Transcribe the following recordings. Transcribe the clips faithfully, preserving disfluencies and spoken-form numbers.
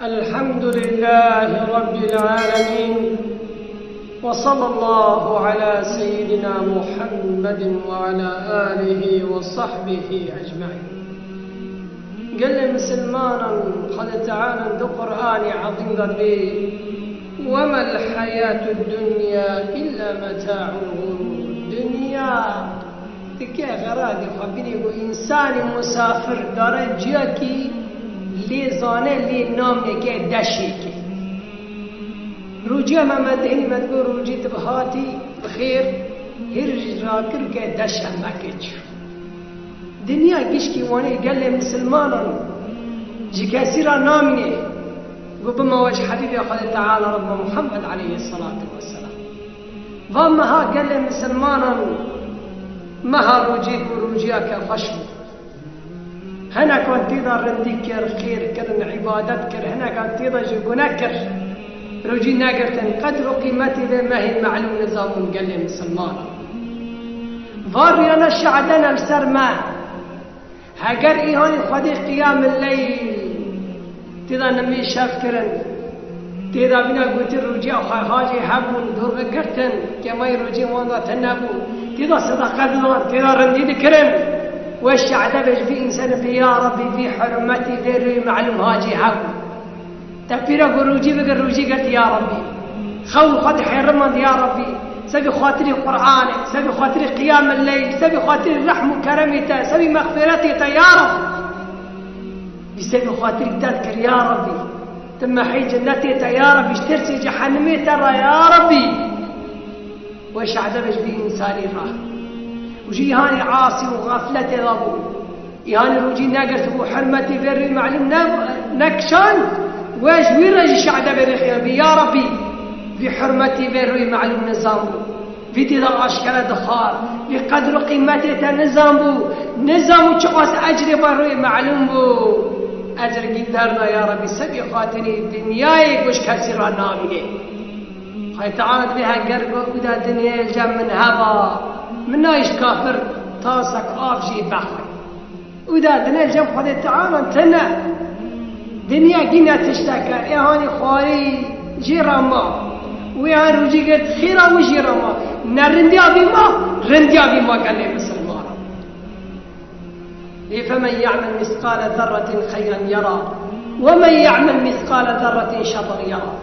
الحمد لله رب العالمين، وصلى الله على سيدنا محمد وعلى آله وصحبه أجمعين. Gelê misilmanan, Xwedê Teala di Qur'anê Ezîm de dibê, "وما الحياة الدنيا إلا متاع الغرور." Dinya Dike xeradê xwe bînê ku însanê musafir dare ciyakî lê zane lê namneke deşêke. Rûciya me me dihêlî me digo rûcî tu bi hatî bi xêr hêr jî rakir ke deşe meke çi. Dinya gişkî wanê gelê misilmanan ji kesî ra namîne. Ku bima we ji Hebîbê Xwedê Teala re bi Muhammed aleyhisselatu vesselam. Va meha gelê misilmanan meha rûcî bû, rûciyeke xweş bû. Hinekan tê de rindî kir, xêr kirin, îbadet kir, hinekan tê de jî gune kir. Rûcî negirtin, qedr û qîmetê vê mehê melûm nizanbûn gelê misilmanan. Va riyana şe'dene li ser me. Heger îhanî Xwedê qiyamil leyl tê de nimê şev kirin, tê de bîna gotin rûciya xwe hacê hebûn, dorxe girtin, kemayî rûcî wan de tune bû, tê de sedeqe didan, tê de rindî dikirin. Wê şe'de be ji vî însanê bê, ya Rebbî, vî hurmetî vê rûyê melûm hacê hebû. Te pîra ku rûcî bigir, rûcî girtî ya Rebbî. Xew xwe dihêrimand ya Rebbî. Sebî xatirî Qur'anê, sebî xatirî qiyamil leyl, sebî xatirî rehm û keremê te, sebî mexfîretê te ya Rebbî. Bî sebî xatirî te dikir ya Rebbî. Tu mehê cennetê te ya Rebbî, ji tirsê cehennemê te re ya Rebbî. Wê şe'de be ji vî însanî re. Û jî îhanî asî û xefletê de bû. Îhanî rûcî negirtibû, hurmetî vê rûyê melûm ne-, nekişand, wê ji wî re jî şe'de bê rêxiyabî. Ya Rebbî, vî hurmetî vê rûyê melûm nizanbû. Vî tê de aşkere dixwar. Vî qedr û qîmetê te nizanbû. Nizanbû çiqas ecrê vê rûyê melûm bû. Ecrê gî derda ya Rebbî, sebî xatirî dinyayê ku ji kesî re namîne. Xwedê Teala dibê heger got, "Uda dinyayê li cem min heba, min nayê ji kafir tasek av jê bexwe." Uda dinyayê li cem Xwedê Teala tune. Dinya gîne tişteke, ê hanî xwarî jê re ma. Wê han rûcî girt, xêra wî jê re ma. Ne rindiya vî ma, rindiya vî ma gelê misilmanan. Lê فمن يعمل مثقال ذرة خيرا يره ومن يعمل مثقال ذرة شرا يره.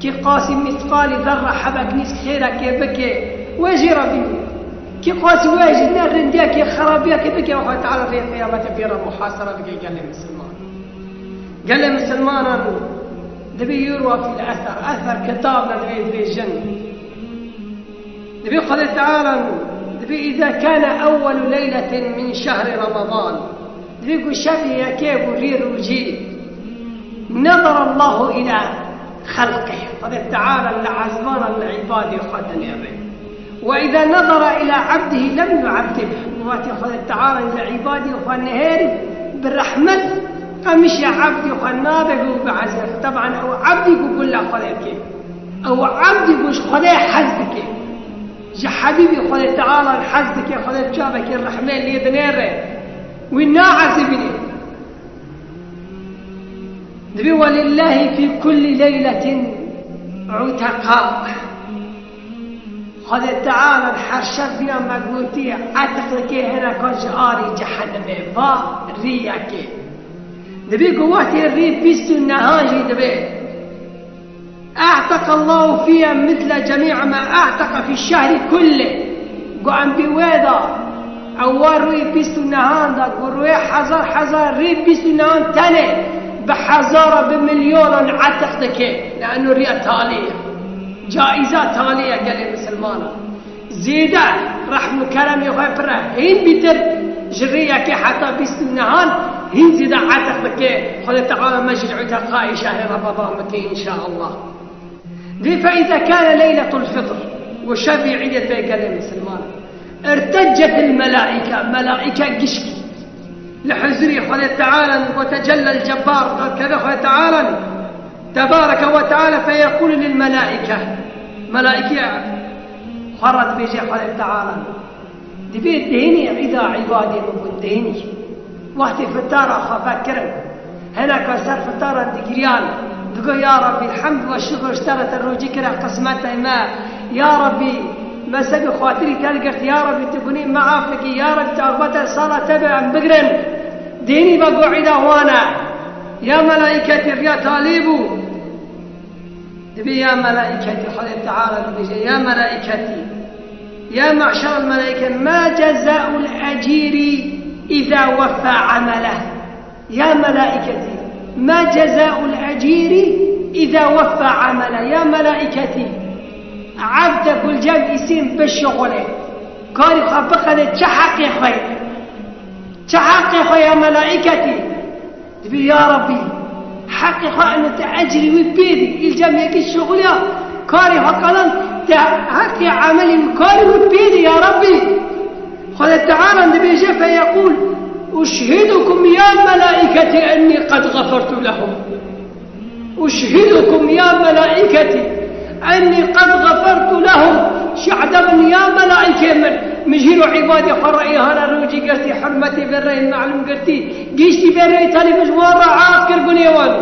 Kê qasî mîsqalî zerre hebek nîsk xêrekê bike, wê jê re bînî. Kê qasî wê jî ne rindiyekê, xerabiyekê bike, Xwedê Teala rê qiyametê pê re muhasebe bike gelê misilman. Gelê misilmanan dibê yurwa fîl eser, eser kitab ne dibê dibêjin. Dibê Xwedê Teala, dibê, "إذا كان أول ليلة من شهر رمضان." Dibê ku şevê yekê bû rî rûcî. "نظر الله إلى خلقه." Xwedê Teala li ezmanan li îbadê xwe dinêre. "وإذا نظر إلى عبده لم يعذبه." Wextê Xwedê Teala li îbadê xwe nihêr bi rehmet, qemişê ebdê xwe nabe ku biezêr. Teban ew ebdî ku gula Xwedê dike. Ew ebdî ku ji Xwedê hez dike. Ji Hebîbî Xwedê Teala hez dike, Xwedê çavekê rehmê lê dinêre. Wî naezibîne. Dibê, "ولله في كل ليلة عتقاء." Xwedê Teala her şev bîna me gotî, etiq dike hineka ji arê cehennemê, va rî yekê. Dibê ku wextê rî bîst û nehan jî dibê. "أعتق الله فيها مثل جميع ما أعتق في الشهر كله." Ku em bi wê de, ew wa rûyê bîst û nehan de, ku rûyê hezar hezar rî bîst û nehan tenê bi hezara, bi milyonan etiq dike. Leano riya talî ye. Caiza talî ye gelê misilmanan. Zêde rehm û keremê xwe pir e. Hîn bîtir ji rê yekê heta bîst û nehan hîn zêde etiq dike. Xwedê Teala me jî li uteqayê şehrê Remadan bike înşaallah. Dê فإذا كان ليلة الفطر, ku şevê Îdê tê gelê misilman. ارتجت الملائكة, melaîke gişkî. Li huzurê Xwedê Teala, وتجلى الجبار, derkeve Xwedê Teala, تبارك وتعالى, فيقول للملائكة, melaîkê xwe re dibêje Xwedê Teala, dibê dihênî îda îbadê min bûn, dihênî. Wextê fitara xwe vekirin, hineka ser fitaran digiriyan, Digo, ya Rabbî, hemd we şukir ji te re, te rojî kire qismetê me. Ya Rabbî, me sebê xatirî te girt. Ya Rabbî, tu gunê me af bikî. Ya Rabbî, tu axbeta sala te be em bigrin. Dênî ve go îda wan e. Ya melaîketî, riya talî bû. Dibê ya melaîketî, Xwedê Teala dibêje, ya melaîketî, ya me'şerel melaîke, ma cezaul ecîrî îza weffa emeleh. Ya melaîketî, ma cezaul ecîrî îza weffa emeleh. Ya melaîketî, evde gulcem îsîn bişixulê. Karî xwe biqede, çi heqê xwe ye? Çi heqê xwe ya melaîketî? Dibê, ya Rabbî, heqê xwe ene te ecrî wî pê dî. Îlcem yekî şixuliya karê xwe qelen te heqê emelê wî karê wî pê dî ya Rabbî. Xwedê Teala dibêje, feyeqûl, uşhidukum ya melaîketî ennî qed xefertu lehum. Uşhidukum ya melaîketî ennî qed xefertu lehum. Şehde bin ya melaîkê min. Min jî ro îbadê xwe re îhana rojî girtî, hurmetî vê reyê melûm girtî. Giştî vê reyê talî min ji wan re af kir gunê wan.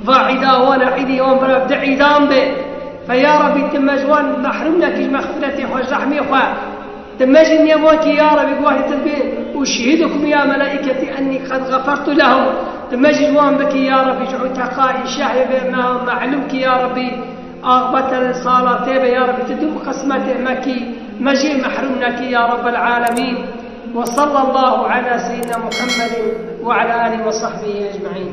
Va îda wan e, îdî wan bira di îdan be. Fe ya Rabbî, tu me ji wan mehrûm nekî ji mexfiretê xwe, ji rehmê xwe. Tu me jî nêv wan kî ya Rabbî, guhê tu bê, uşhidukum ya melaîketî ennî qed xefertu lehum. Tu me jî ji wan bikî ya Rabbî, ji utaqayî şehê vê me melûm kî ya Rabbî, axbeta li sala tê be ya Rabbî, tu dû qismetê me kî, me jê mehrûm nekî ya Rabbel alemîn. Ve sallallahu ala seyyidina Muhammedin ve ala alihi ve sahbihi ecmaîn.